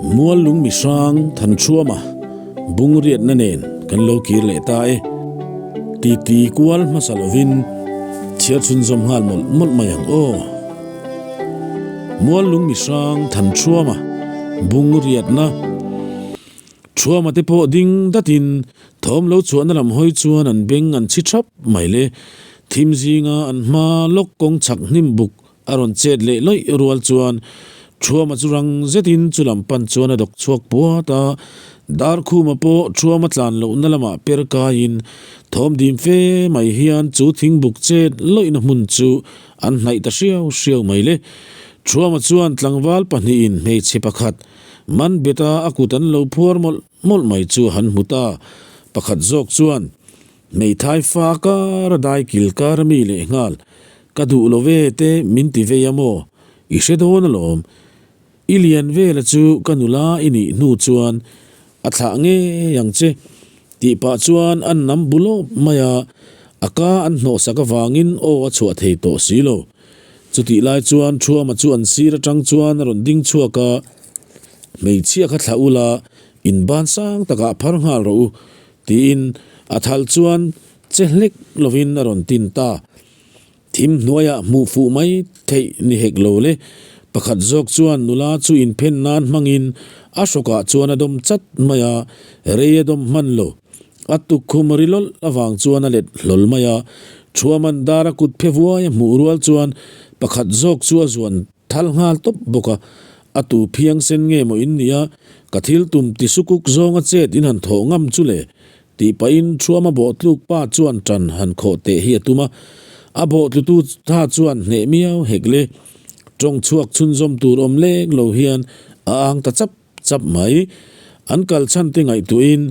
Muallung mihrang Thanṭhuama bungriatna nen kan lo kir leh ta e. Titi kual hmasa lovin chhiar chhunzawm nghal mawlh mawlh mai ang aw. Muallung mihrang Thanṭhuama bungriatna Ṭhuama te pawh ding datin thawm lo chhuahna lam hawi chuan an beng an chhi ṭhap mai le. Thim zinga an hma lawk kawng chhak hnim buk A rawn chet leh lawih rual chuan Thuama chu rang zetin chu lam pan chuan a dawk chhuak puat a, Darkhuma pawh Thuama tlan lohna lamah per kaiin thawm dim fe mai hian chu thingbuk chet lawihna hmun chu an hnaih ta hriau hriau mai le. Thuama chuan tlangval pahnihin hmeichhe pakhat man beta a kut an lo phuar mawlh mawlh mai chu a han hmu ta. Pakhat zawk chuan Hmeithai fa kar a dai kil kar a mi lehnghal Ka duh lo ve te min ti vei a maw? I hre dawn alawm. I lian vela chu ka nula i nih hnu chuan a thlah ngei ang che tih pah chuan an nam bu lawp mai a, a ka an hnawhsak avangin aw a chhuah thei tawh si lo. Chutih lai chuan Thuama chu an sir atang chuan a rawn ding chhuak a, Hmeichhia kha thlah ula, in ban sang takah phar nghal rawh u tiin a thal chuan che hlek lovin a rawn tin ta. Thim hnuaiah hmuh fuh mai theih ni hek lo le. Pakhat zawk chuan nula chu inphen nan hmangin a hrawkah chuan a dawm chat mai a, rei a dawm hman lo. A tukkhum ri lawlh avang chuan a let hlawl mai a. Thuaman dar a kut phe vuai a hmuh rual chuan pakhat zawk chu a zuan thal nghal tawp bawk a. A tu phiang sen nge maw in nia, ka thil tum ti sukuk zawnga chet in han thawh ngam chu le. Tih pahin Thuama bawhtluk pa chuan ṭan han khawh teh hi a tum a, a bawhtlutu tha chuan hneh miau hek le. Ṭawng chhuak chhunzawm tur awm lek lo hian a ang ta chap chap mai. An kal chhan te ngaihtuahin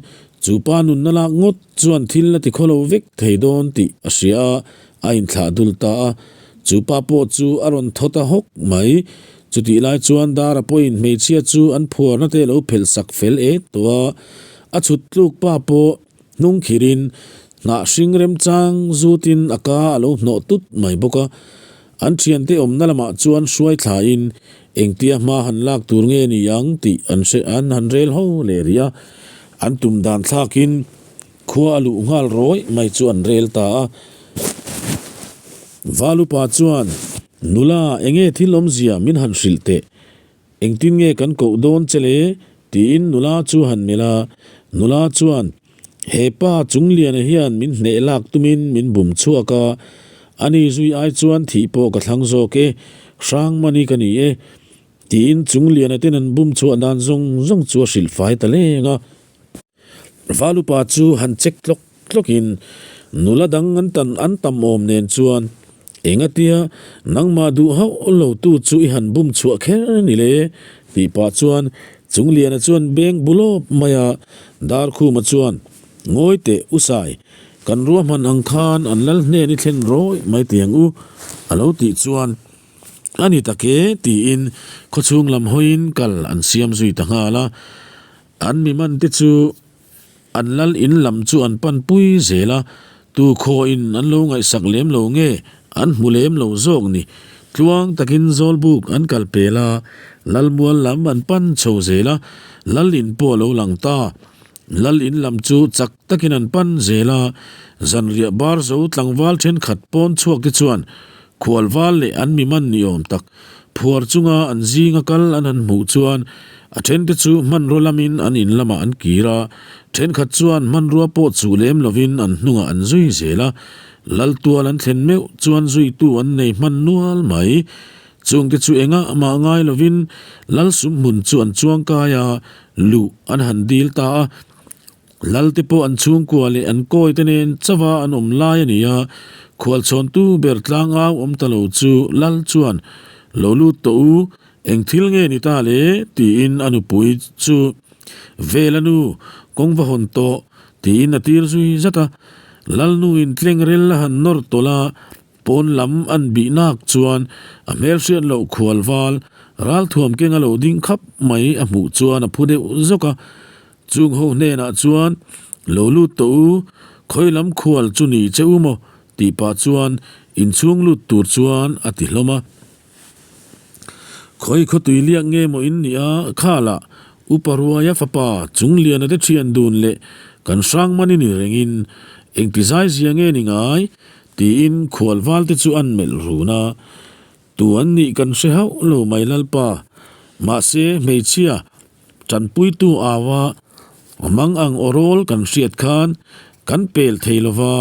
chu pa nunna lak ngawt chuan thil a ti khaw lo vek thei dawn tih a hria a, a inthlah dul ta a. Chu pa pawh chu a rawn thaw ta hawk mai. Chutih lai chuan Dara pawhin hmeichhia chu an phuarna te lo phelh sak fel et tawh a. A chhut tluk pa pawh hnung khirin hnah hring remchang zutin a ka a lo hnawh tut mai bawk a. An thiante awmna lamah chuan hruai thlain engtia hma han lak tur nge ni ang tih an hre an han rel ho leh rih a. An tum dan thlakin khua a luh nghal rawih mai chu an rel ta a. Valupa chuan, Nula, enge thil awmzia min han hrilh teh? Engtin nge kan koh dawn che le? tiin nula chu han melh a. Nula chuan, He pa Chungliana hian min hneh lak tumin min bum chhuak a, ani zui ai chuan thih pawh ka thlang zawk e, Hrangmani ka ni e, tiin Chungliana ten an bum chhuah dan zawng zawng chu a hrilh fai ta leng a. Valupa chu han check tlawk tlawkin nula dang an tan an tam awm nen chuan engatia nangmah duh hauh lo tu chu i han bum chhuah kher ni le tih pah chuan Chungliana chuan beng bu lawp mai a, Darkhuma chuan ngawi teh u Sai, kan ruahman ang khan an lal hnen i thlen rawih mai tiang u a lo tih chuan a ni tak e tiin khawchhung lam hawiin kal an siam zui ta nghal a. An mi man te chu an lal in lam chu an pan pui zel a, tu khawin an lo ngaihsak lem lo nge an hmu lem lo zawk ni. Tluang takin Zawlbuk an kal pel a, Lalmual lam an pan chho zel a, lal in pawh a lo lang ta. Lal in lam chu chak takin an pan zel a, zanriah bar zo tlangval thenkhat pawn chhuak te chuan khualval leh an mi man ni awm tak Phuar chunga an zinga kal an han hmuh chuan a thente chu hmanrua lamin an in lamah an kir a, thenkhat chuan hmanrua pawh chuh lem lovin an hnungah an zui zel a. Laltual an thlen meuh chuan zuitu an nei hman nual mai. Chungte chu engah mah ngai lovin Lal sumhmun chu an chuangkai a, luh an han dil ta a. Lalte pawh an chhungkua leh an kawite nen chauha an awm lai a ni a, khualchhawntu ber tlangau awm ta lo chu Lal chuan, Lo lut tawh u, eng thil nge ni ta le? tiin a nupui chu, Vela nu, kawng va hawn tawh, tiin a tir zui zat a. Lal nuin tleng rel a han nawr tawlh a, Pawn lam an bih nak chuan a hmelhriat loh khual val ralthuam keng a lo ding khap mai a hmuh chuan a phu deuh zawk a. Chung ho hnenah chuan, Lo lut tawh u, khawi lam khual chu ni che u maw? tih pah chuan inchhung lut tur chuan a ti hlawm a. Khawi khawtui liak nge maw in nih a, khalah? Upa Ruaia fapa Chungliana te thian dun leh kan hrangmani ni rengin engti zai zia nge ni ngai? tiin khual val te chu an melh run a. Tu an nih kan hre hauh lo mai Lalpa. Mahse hmeichhia tanpuitu aua mang ang aw rawl kan hriat khan kan pel thei lo va,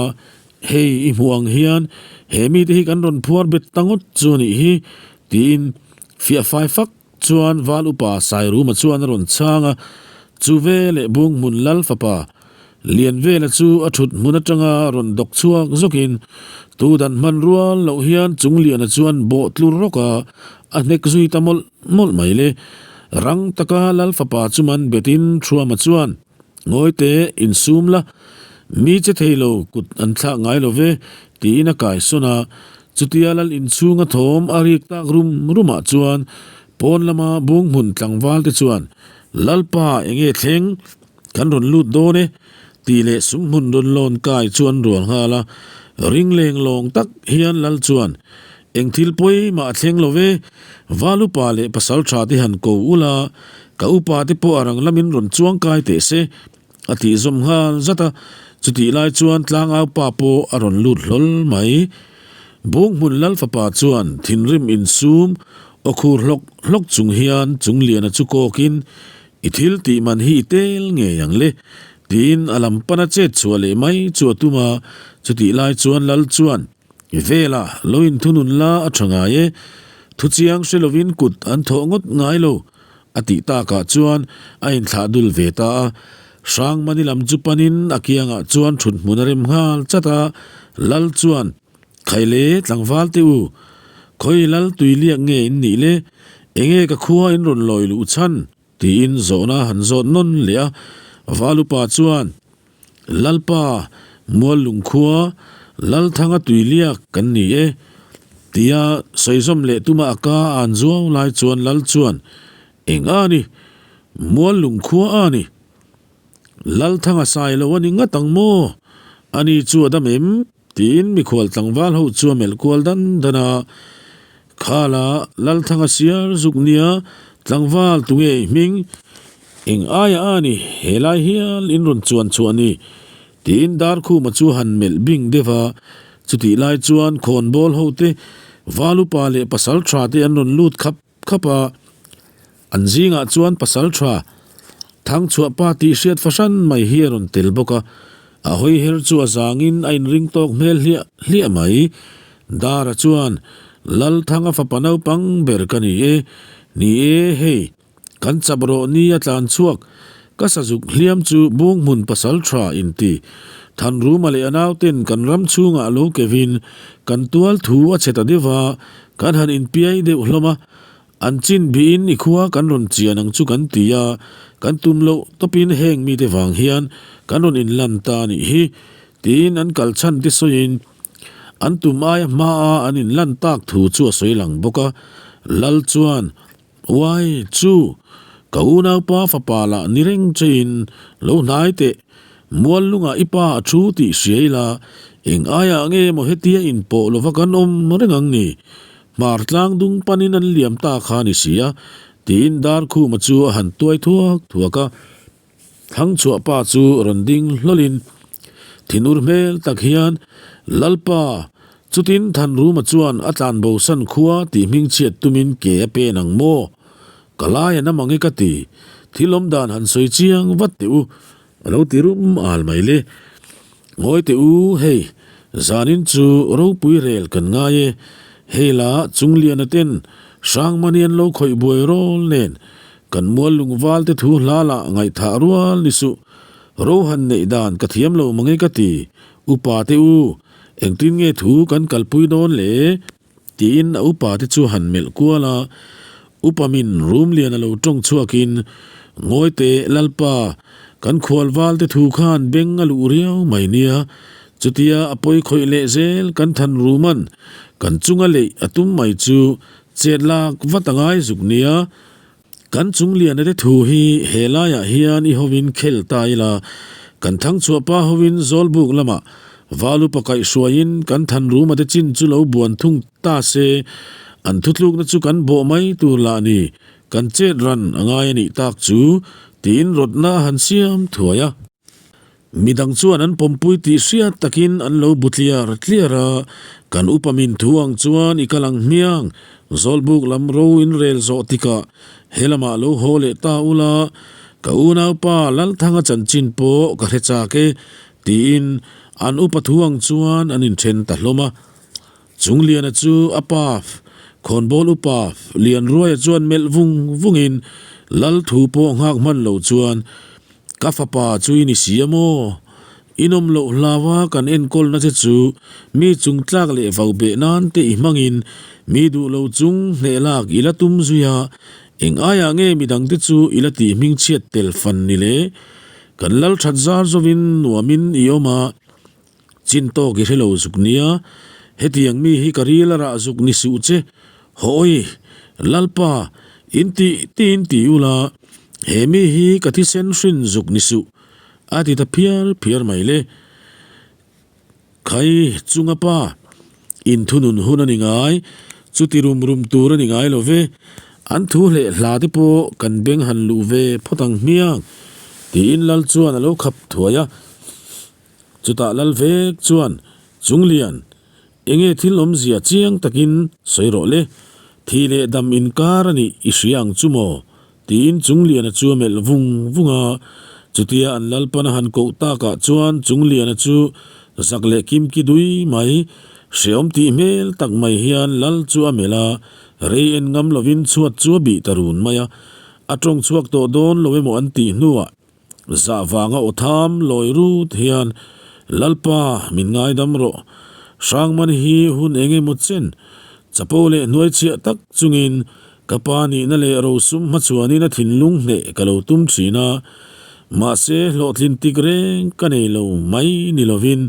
hei i hmuh ang hian he mite hi kan rawn phuar bet ta ngawt chu a nih hi tiin fiah fai fak Chuan Val Upa Sairuma chuan a rawn chhang a, chu veleh Bunghmun Lal fapa Lianvela chu a thut hmun atanga rawn dawk chhuak zawkin tu dan hman rual loh hian Chungliana chuan bawh tlur rawk a, a hnek zui ta mawlh mawlh mai le. Rang taka Lal fapa chu man betin Thuama chuan, Ngawi teh, insum la, mi che thei lo kut an thlak ngai lo ve, tiin a kai sawn a. Chutia lal inchhunga thawm a rik tak rum rumah chuan pawn lama bunghmun tlangval te chuan, Lalpa, enge thleng? Kan rawn lut dawn e, tih leh sumhmun rawn lawn kai chu an rual nghal a. Ring leng lawng tak hian lal chuan, Eng thil pawi mah a thleng lo ve, Val upa leh pasal tha te han ko ula, ka upa te pawh a rang lamin rawn chuang kai teh se, a tih zawm nghal zat a, chutih lai chuan tlangau pa pawh a rawn lut hlawl mai. Bunghmun Lal fapa chuan thinrim insum aw khur hlawk hlawk chung hian Chungliana chu kawkin, I thil tih man hi i tel ngei ang le, tiin a lam pana chet chhuah leh mai chu a tum a, chutih lai chuan Lal chuan, I vela lo inthunun la a tha ngai e, thuchiang hre lovin kut an thawh ngawt ngai lo, A tih takah chuan a inthlah dul ve ta a, Hrangmani lam chu panin a kiangah chuan thut hmun a rem nghal chat a, Lal chuan, Khaile tlangval te u, khawi Lal tui liak nge in nih le, enge ka khua in rawn lawi luh chhan? tiin zawhna a han zawt nawn leh a, Valupa chuan, Lalpa, Muallung khua, Lalthanga tuiliak kan ni e, tia sawizawm leh tuma a ka an zuau lai chuan Lal chuan, Eng a ni? Muallung khua a ni. Lalthanga sai lo a ni ngat ang maw? Ani chu a dam em? Tiin mikhual tlangval ho chu a melh kual dan dan a, Khala Lalthanga siar zuk nia tlangval tunge i hming? Eng aia a ni helai hial in rawn chuan chhuah ni? Tiin Darkhuma chu han melh bing deuh a, chutih lai chuan khawnbawl ho te val upa leh pasal tha te an rawn lut khap khap a, an zingah chuan pasal tha Thangchhuah pa tih hriat fahran mai hi a rawn tel bawk a, a hawi her chu a zangin a inring tawk hmel hliah hliah mai. Dara chuan, Lalthanga fapa naupang ber ka ni e, ni e hei, kan chap rawh ni a tlan chhuak, ka sazuk hliam chu Bunghmun pasal tha inti. Thanruma leh a nauten kan ram chhungah lo kevin kan tual thu a chhe ta deuh a, kan han inpiai deuh hlawm a, An chin bihin i khua kan rawn chian ang chu kan ti a, kan tum loh tawpin heng mite vang hian kan rawn inlan ta a nih hi, tiin an kal chhan te sawiin an tum aia hmaa an inlan tak thu chu a sawi lang bawk a. Lal chuan, Uai, chu, ka unaupa fapa lah ni reng chein lo hnai teh, mual lungah i pa a thu tih hria ila, eng aiah nge maw hetia inpawh lova kan awm reng ang ni? Hmar tlang dung panin an liam ta kha a ni si a, tiin Darkhuma chu a han tuai thuak thuak a. Thangchhuah pa chu rawn ding hlawlin thinur hmel tak hian, Lalpa, chutin Thanruma chuan a tlan bosan khua tih hmingchhiat tumin ke a pen ang maw? Ka lai a nam ang e ka ti, thil awm dan han sawi chiang vat teh u, A lo ti rum al mai le. Ngawi teh u, hei, zanin chu ropui rel kan ngai e. Hei la Chungliana ten Hrangmani an lo khawih buai rawl nen kan mual lungval te thu hla lah ngaihthah rual ni suh. Ro han neih dan ka thiam lo mange ka ti. Upa te u, engtin nge thu kan kalpui dawn le? Tiin a upa te chu han melh kual a, upa min rum lian a lo tawng chhuakin, Ngawi teh Lalpa, kan khual val te thu khan beng a luh riau mai nia, chutia a pawi khawih leh zel kan than ruman kan chunga leih a tum mai chu chet lak vat a ngai zuk nia, Kan chungliana te thu hi he laiah hian i hovin khel ta ila, kan thangchhuah pa hovin Zawlbuk lamah Valupa kaihhruaiin kan Thanruma te chin chu lo buan thung ta se, an thutlukna chu kan bawh mai tur lah ni. Kan chet ran a ngai a nih tak chu, tiin rawtna a han siam thuai a. Midang chuan an pawmpui tih hriat takin an lo bu tliar tliar a, kan upa min thu ang chuan i kal ang hmiang, Zawlbuk lam ro in rel zawh tikah he lamah lo haw leh ta ula, ka unaupa Lalthanga chanchin pawh ka hre chak e, tiin an upa thu ang chuan an inthen ta hlawm a. Chungliana chu a pa, khawnbawl upa Lianruaia chuan melh vung vungin Lal thu pawh nghak hman lo chuan, Ka fapa chu i ni si a maw? I nawm loh hlau a kan enkawlna che chu mi chungtlak leh vau beh nan te i hmangin mi duh lo chung hneh lak i la tum zui a, eng aiah nge midangte chu i la tih hmingchhiat tel fan ni le? Kan lal that zar zawin nuamin i awm a. Chin tawk i hre lo zuk nia, hetiang mi hi ka ril a rah zuk ni suh che, hawi, Lalpa, in tih tih in ti ula, he mi hi ka thisen hrin zuk ni suh, a ti ta phiar phiar mai le. Khai, chunga pa, in thunun hun a ni ngai, chuti rum rum tur a ni ngai lo ve, an thu hleh hla te pawh kan beng han luh ve phawt ang hmiang, tiin Lal chuan a lo khap thuai a. Chutah lal vek chuan, Chunglian, enge thil awmzia chiang takin sawi rawh le, thi leh dam inkar a nih i hria ang chu maw? tiin Chungliana chu a melh vung vung a. Chutia an lalpan a han koh takah chuan Chungliana chu zak leh kimki dui mai, hreawm tih hmel tak mai hian lal chu a melh a, rei en ngam lovin chhuat chu a bih ta run mai a. A tawng chhuak tawh dawn lo emaw an tih hnuah, Zah vanga aw tham lawi rut hian, Lalpa, min ngaidam rawh. Hrangman hi hun eng emaw chen, chapo leh hnuaichhiah tak chungin ka pa nihna leh rosum hmachhuanin a thinlung hneh ka lo tum thin a. Mahse, hlawhtlin tik reng ka nei lo mai ni lovin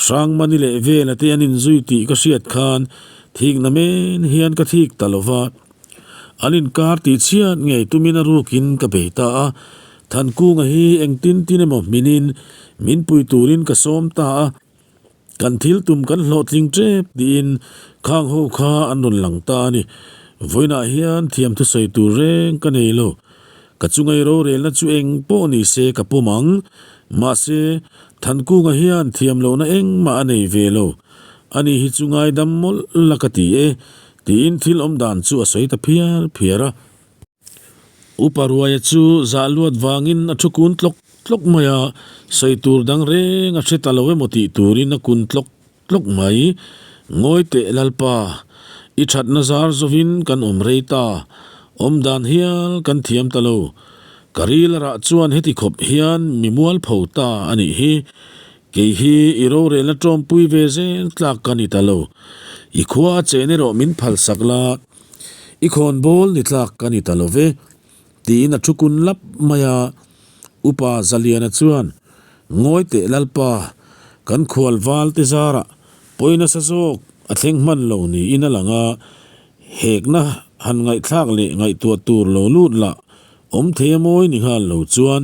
Hrangmani leh Vela te an inzui tih ka hriat khan thikna men hian ka thik ta lo va. An inkar tih chhiat ngei tumin a rukin ka bei ta a, Thankunga hi engtin tin emaw hminin min pui turin ka sawm ta a, kan thil tum kan hlawhtling tep tiin khang ho kha an rawn lang ta a ni. Vawiinah hian thiam thusawi tur reng ka nei lo. Ka chungai rorelna chu eng pawh ni se ka pawm ang. Mahse, Thankunga hian thiam lohna engmah a nei ve lo. Ani hi chu ngaidam mawlh la ka ti e. Tiin thil awm dan chu a sawi ta phiar phiar a. Upa Ruaia chu zah luat vangin a thu kun tlawk tlawk mai a, sawi tur dang reng a hre ta lo emaw tih turin a kun tlawk tlawk mai. Ngawi teh Lalpa, i thatna zar zawin kan awm rei ta, awm dan hial kan thiam ta lo. Ka ril a rah chuan heti khawp hian mi mualpho ta a nih hi. Kei hi i rorelna tawmpui ve zel tlak ka ni ta lo. I khua a chen erawh min phalsak la, i khawnbawl ni tlak ka ni ta lo ve, tiin a thu kun lap mai a. Upa Zaliana chuan, Ngawi teh Lalpa, kan khual val te zarah pawi nasa zawk a thleng hman lo niin a lang a, hekna han ngaihthlak leh ngaihtuah tur lo lut lah Awm thei a mawi ni nghal lo chuan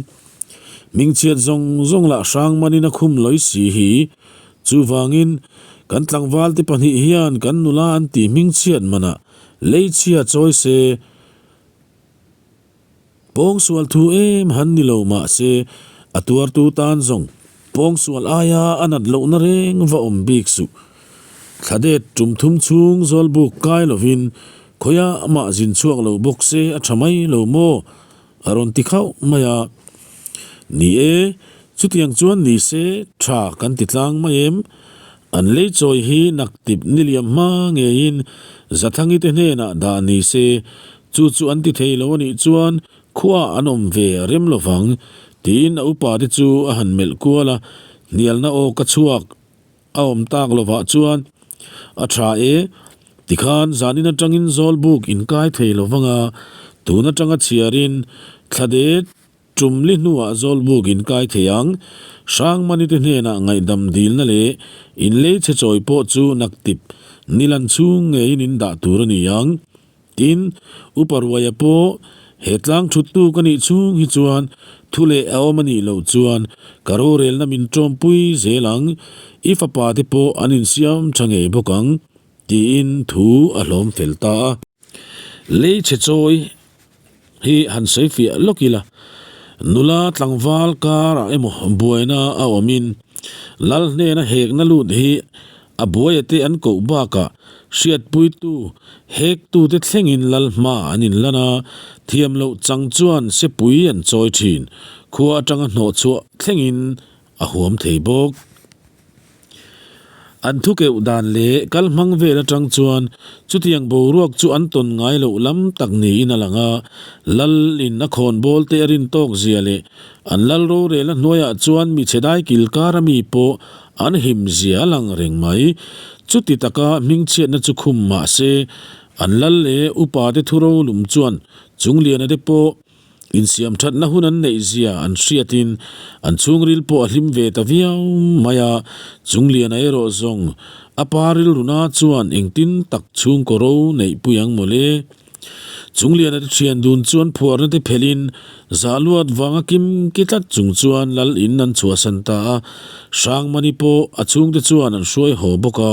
hmingchhiat zawng zawng lah hrang manin a khum lawi si hi. Chuvangin kan tlangvalte pahnih hian kan nula an tih hmingchhiat manah leichhia chawi se pawngsual thu em han ni lo mahse a tuartu tan zawng pawngsual aia a nat lohna reng va awm bik suh. Thladet tum thum chhung zawlbuk kai lovin Khawiah mah zin chhuak lo bawk se a tha mai lo maw? a rawn ti khauh mai a. Ni e, chutiang chuan ni se tha kan ti tlang mai em? An lei chawi hi naktip ni liam hma ngeiin Zathangi te hnenah dah ni se, chu chu an ti thei lo a nih chuan khua an awm ve a rem lo vang, tiin a upa te chu a han melh kual a, hnialna aw ka chhuak. A awm tak lovah chuan a tha e, tikhan zanin atangin Zawlbuk inkai thei lo vang a, tun atanga chhiarin thladet tumli hnuah Zawlbuk inkai thei ang. Hrangmani te hnenah ngaihdam dilna leh inlei chhe chawi pawh chu naktip nilan chhung ngeiin in dah tur a ni ang. Tin, Upa Ruaia pawh he tlang thuttu ka nih chhung hi chuan thu leh a awm a nih loh chuan ka rorelna min tawmpui zel ang, i fapa te pawh an insiam tha ngei bawk ang, tiin thu a hlawm fel ta a. Lei chhe chawi. hi han sawi fiah lawk ila, nula tlangval karah emaw buaina a awmin lal hnena hekna lut hi a buaia te an koh bakah hriatpuitu hektute thlengin lal hma an inlan a, thiam loh chang chuan sepui an chawi thin, khua atanga hnawhchhuah thlengin a huam thei bawk. An thukeuh dan leh kal hmang vel atang chuan chutiang boruak chu an tawn ngai loh lam tak niin a lang a, Lal in a khawn bawl te a rin tawk zia leh an lal rorel a hnuaiah chuan mi chhe dai kil kar a mi pawh an him zia a lang reng mai. Chuti taka hmingchhiatna chu khum mah se, an lal leh upa te thu rolum chuan Chungliana te pawh Insiam thatna hun an neih zia an hriatin an chhungril pawh a hlim ve ta viau mai a, Chungliana erawh zawng a pa rilruna chuan engtin tak chhungkaw ro neih pui ang mawle. Chungliana te thian dun chuan phuarna te phelhin zah luat vanga kim ki tlat chung chuan lal in an chhuahsan ta a, Hrangmani pawh a chhungte chuan an hruai haw bawk a,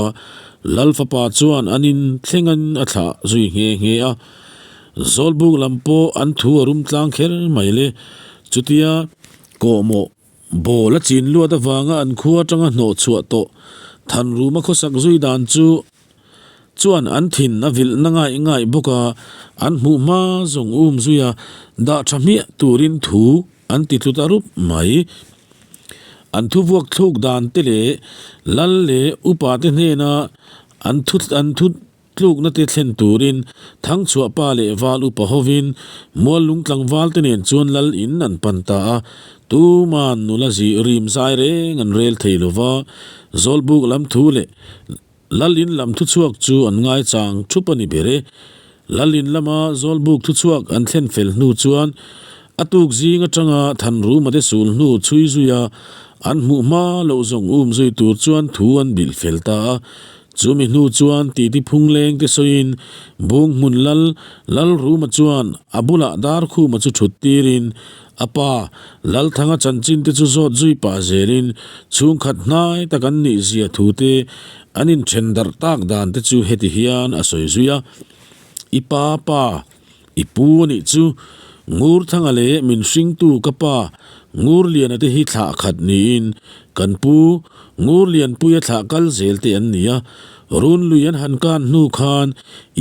Lal fapa chuan an in thlengin a thlah zui nghe nghe a. Zawlbuk lam pawh an thu a rum tlang kher mai le. Chutia kawhmawh bawl a chin luat avanga an khua atanga hnawh chhuah tawh Thanruma khawsak zui dan chu chuan an thin a vilh na ngaih ngaih bawk a, an hmuh hma zawng um zui a, dah tha hmiah turin thu an ti tlu ta rup mai. An thu vuak thluk dan te leh lal leh upa te hnena an thu an thu Tlukna te thlen turin Thangchhuah pa leh Val upa hovin Muallung tlangval te nen chuan lal in an pan ta a, tuman nula zi rim zai reng an rel thei lo va, Zawlbuk lam thu leh Lal in lam thuchhuak chu an ngaichang thup a ni ber e. Lal in lama Zawlbuk thuchhuak an thlen fel hnu chuan a tuk zing atanga Thanruma te sul hnu chhui zui a, an hmuh hma loh zawng um zui tur chuan thu an bilh fel ta a, Chumi hnu chuan titi phungleng te sawiin Bung hmun lal Lalruma chuan a bulah Darkhuma chu thut tirin a pa Lalthanga chanchin te chu zawt zui pah zelin chhungkhat hnai tak an nih zia thu te an inthen darh tak dan te chu heti hian a sawi zui a, I pa pa. I pu a nih chu, Ngurthanga leh min hringtu ka pa Ngurliana te hi thlah khat niin kan pu Ngurlianpuia thlah kal zel te an ni a. Runlui an han kan hnu khan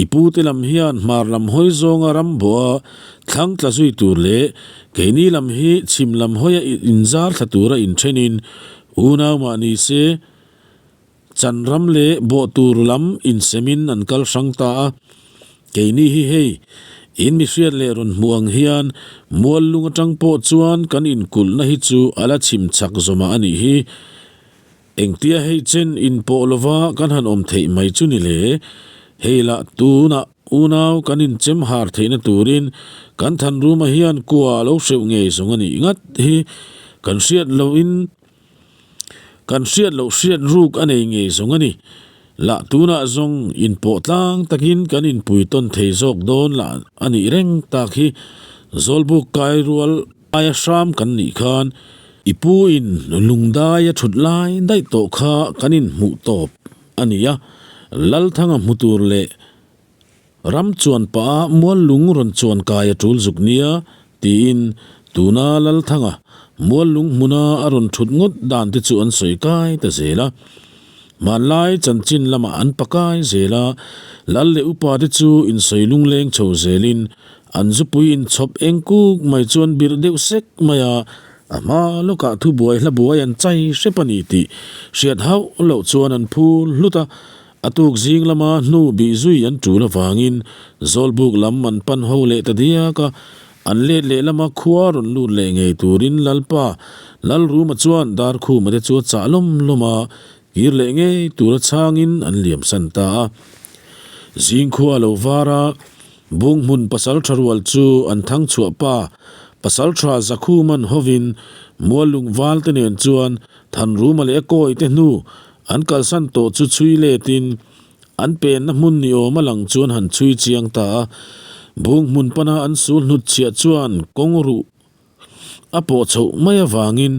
i pu te lam hian hmar lam hawi zawnga ram bawha thlang tla zui tur leh keini lam hi chhim lam hawia inzar thla tura inthenin unau mah ni se, Chan ram leh bawh tur lam insemin an kal hrang ta a, keini hi hei, in mi hriat leh rawn hmuh ang hian mual lung atang pawh chuan kan inkulhna hi chu a la chim chak zawmah a nih hi. Engtia hei chen inpawh lova kan han awm theih mai chu ni le? Hei lah tunah unau kan inchem har theihna turin kan Thanruma hian kua a lo hreuh ngei zawng a nih ngat hi kan hriat lohin Kan hriat loh hriat ruk a nei ngei zawng a ni. Lah tunah zawng inpawh tlang takin kan inpui tawn thei zawk dawn lah a nih reng tak hi. Zawlbuk kai rual aia hram kan nih khan i pu in lungdai a thut lai daih tawh kha kan inhmuh tawp a ni a, Lalthanga hmu tur leh Ram chuan pah a mual lung rawn chuan kai a tul zuk nia, tiin tuna Lalthanga mual lung hmuna a rawn thut ngawt dan te chu an sawi kai ta zel a. Hmanlai chanchin lamah an pakai zel a, Lal leh upa te chu insawi lungleng chho zelin an zupui inchhawp eng kuk mai chuan birh deuh sek mai a, a hma lawkah thubuai hlabuai an chai hrep a ni tih hriat hauh loh chuan an phul hlut a. A tuk zing lama hnu bih zui an tul avangin Zawlbuk lam an pan ho leh ta diak a, an let leh lama khua rawn lut leh ngei turin Lalpa Lalruma chuan Darkhuma te chu a chah lawm lawm a, kir leh ngei tura chhangin an liam san ta a. Zing khua a lo var a, Bunghmun pasaltha rual chu an thang chhuah pa pasaltha Zakhuman hovin Muallung val te nen chuan Thanruma leh a kawi te hnu An kalsan tawh chu chhui letin an penna hmun ni awm a lang chuan han chhui chiang ta a. Bung hmun pana an sul hnut chhiah chuan kawng ruh a pawh chhoh mai avangin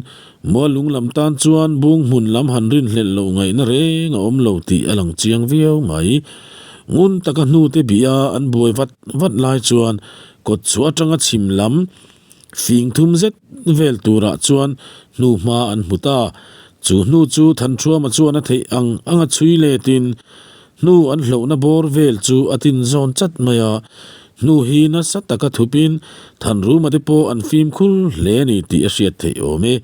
Muallung lam tan chuan bung hmun lam han rinhlelh loh ngaihna reng a awm lo tih a lang chiang viau mai. Ngun taka hnute bih a an buai vat vat lai chuan. Kawtchhuah atanga chhim lam fing thum zet vel turah chuan hnuhma an hmu ta. Chu hnu chu Thanṭhuama chuan a theih ang anga chhui letin hnu an hlohna bawr vel chu a tin zawn chat mai a. Hnu hi nasa taka thupin Thanruma te pawh an fimkhur hle a ni tih a hriat theih awm e.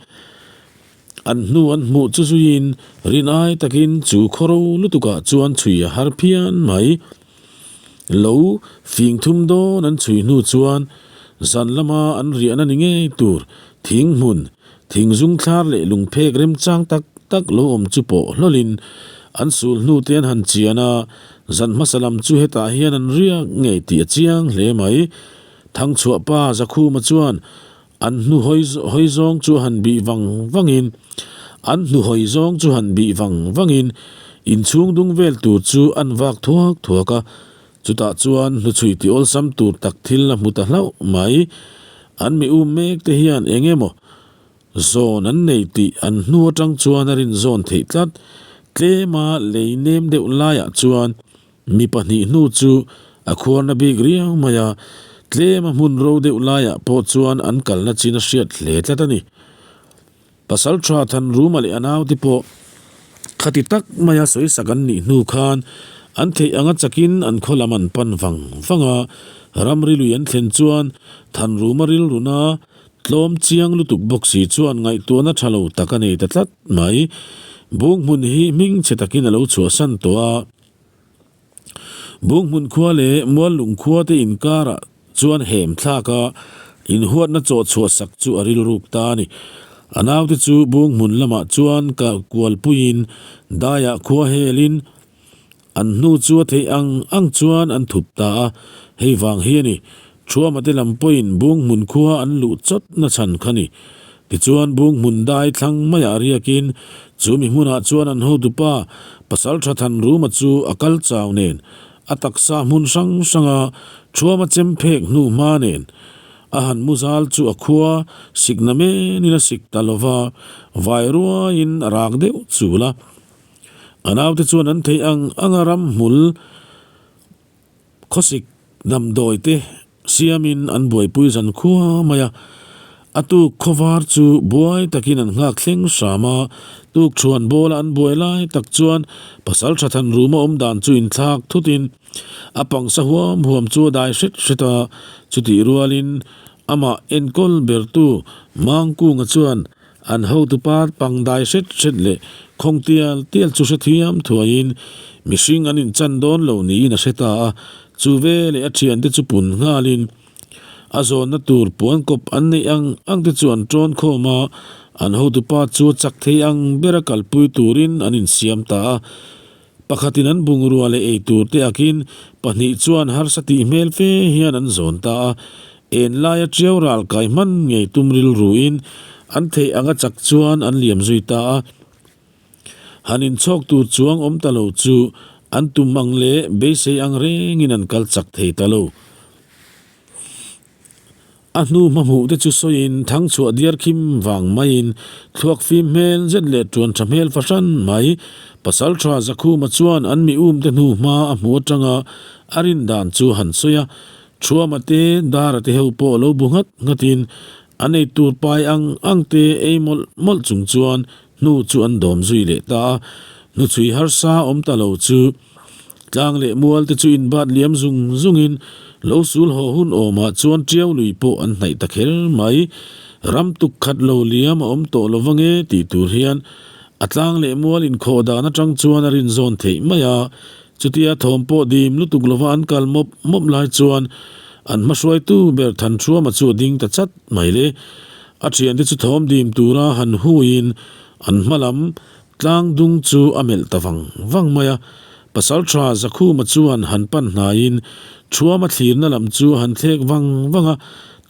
An hnu an hmuh chu zuiin rin ai takin chu khawro lutukah chuan chhui a har phian mai. Lo fing thum dawn an chhui hnu chuan zan lama an riahna ni ngei tur thing hmun, thing zung thlar leh lungphek remchang tak tak lo awm chu pawh hlawlin an sul hnu te an han chian a, zan hmasa lam chu hetah hian an riak ngei tih a chiang hle mai. Thangchhuah pa Zakhuma chuan An hnu hawi hawi zawng chu han bih vang vangin, an hnu hawi zawng chu han bih vang vangin inchhung dung vel tur chu an vak thuak thuak a. Chutah chuan hnuchhui ti awlsam tur tak thil a hmu ta hlauh mai. An mi um mek te hian eng emaw zawn an nei tih an hnu atang chuan a rin zawn theih tlat. Tlema lei nem deuh laiah chuan Mi pahnih hnu chu a khuarna bik riau mai a, tlema hmun ro deuh laiah pawh chuan an kalna chin a hriat hle tlat a ni. Pasal tha Thanruma leh a naute pawh khati tak maia sawisak an nih hnu khan an theih anga chakin an khaw lam an pan vang vang a, ramri lui an thlen chuan Thanruma rilruna tlawm chiang lutuk bawk si chuan ngaihtuahna tha lo tak a nei ta tlat mai. Bung hmun hi hming chhe takin a lo chhuahsan tawh a. Bunghmun khua leh Muallung khua te inkarah chuan hem thlak a, inhuatna chawh chhuah sak chu a rilruk ta a ni. A naute chu Bunghmun lamah chuan kualpuiin daiah khua helin an hnu chu a theih ang ang chuan an thup ta a, hei vang hi a ni. Thuama te lam pawhin Bunghmun khua an luh chawt na chhan kha ni. Tichuan Bunghmun dai thlang maiah riakin chu mi hmunah chuan an hotupa Pasal Tha Thanruma chu a kal chau nen a taksa hmun hrang hranga Thuama chem phek hnu hma nen a han mu zal chu a khua sikna menin a sik ta lova vai ruaiin a rak deuh chul a. A naute chuan an theih ang anga ramhmul Khawsik damdawi te siamin an buaipui zan khua mai a, a tuk khawvar chu buai takin an nghak thleng hram a, tuk thuan bawla an buai lai tak chuan pasal tha than ruma awm dan chu inthlak thutin a pangsa huam huam chu a dai hret hret a, chutih rualin amah enkawl bertu Mangkunga chuan An hotupa pang dai hret hret leh khawng tial tial chu hrethiam thuaiin mihring an inchan dawn lo niin a hre ta a, chu veleh a thiante chu pun nghalin a zawnna tur puan kawp an neih ang ang te chu an tawn khawm a, an hotupa chu a chak thei ang bera kalpui turin an insiam ta a. Pakhatin an bungrua leh ei tur te akin pahnih chuan harsa tih hmel fe hian an zawn ta a, en laia tiau ral kai hman ngei tum rilruin an theih anga chak chuan an liam zui ta a. Han inchhawk tur chuang awm ta lo chu an tum ang leh beisei ang rengin an kal chak thei ta lo. A hnu hmahmuh te chu sawiin thangchhuah diar khim vang maiin thluak fim hmel zet leh tuan tha hmel fahran mai. Pasaltha Zakhuma chuan an mi um te hnu hma a hmu atanga a rin dan chu han sawi a, Thuama te Dara te ho pawh lo bu nghat nghatin an ei tur pai ang ang te ei mawlh mawlh chung chuan hnu chu an dawm zui leh ta a, hnuchhui harsa awm ta lo chu Tlang leh mual te chu inbat liam zung zungin lo sul haw hun awmah chuan tiau lui pawh an hnaih ta kher mai. Ram tuk khat lo liam a awm tawh lo vange tih tur hian a tlang leh mual inkhawh dan atang chuan a rinzawn theih mai a. Chutia thawm pawh dim lutuk lova an kal mawp mawp lai chuan an hmahruaitu ber Thanṭhuama chu a ding ta chat mai le. A thiante chu thawm dim tura han huiin an hma lam Tlang dung chu a melh ta vang vang mai a, Pasalṭha Zakhuma chuan han pan hnaiin Thuama thlirna lam chu a han thlek vang vang a,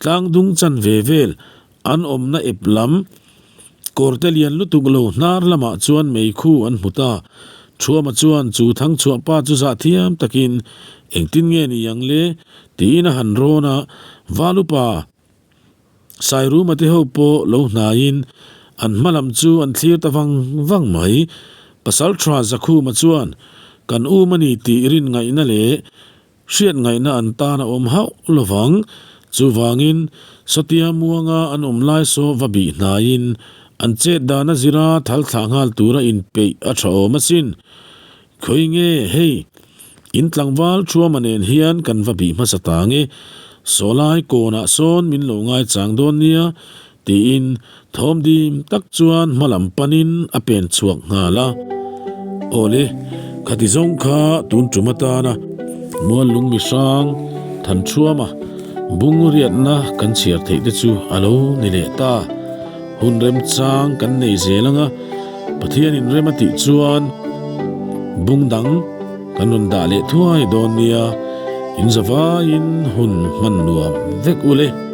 tlang dung chan ve vel an awmna ep lam kawrte lian lutuk lo hnar lamah chuan meikhu an hmu ta. Thuama chuan chu thangchhuah pa chu zah thiam takin engtin nge ni ang le tiin a han rawn a, Valupa, Sairuma te ho pawh lo hnaiin an hma lam chu an thlir ta vang vang mai. Pasalṭha Zakhuma chuan kan um a ni tih rin ngaihna leh hriat ngaihna an tan a awm hauh lovang. Chuvangin, Satia muanga an awm lai saw va bih hnaiin an chet dan a zira thal thlah nghal tura inpeih a tha awm asin. Khawi nge hei, in tlangval Thuama nen hian kan va bih hmasa ta nge, sawlai kawnah sawn min lo ngaichang dawn nia, Tiin thawm dim tak chuan hma lam panin a pen chhuak nghal a. Awle, khati zawng kha tun tum atana Muallung mihrang Thanṭhuama bung riatna kan chhiar theih te chu a lo ni leh ta. Hun remchang kan nei zel anga Pathianin rem a tih chuan bung dang kan rawn dah leh thuai dawn nia, in zavaiin hun hman nuam vek ule.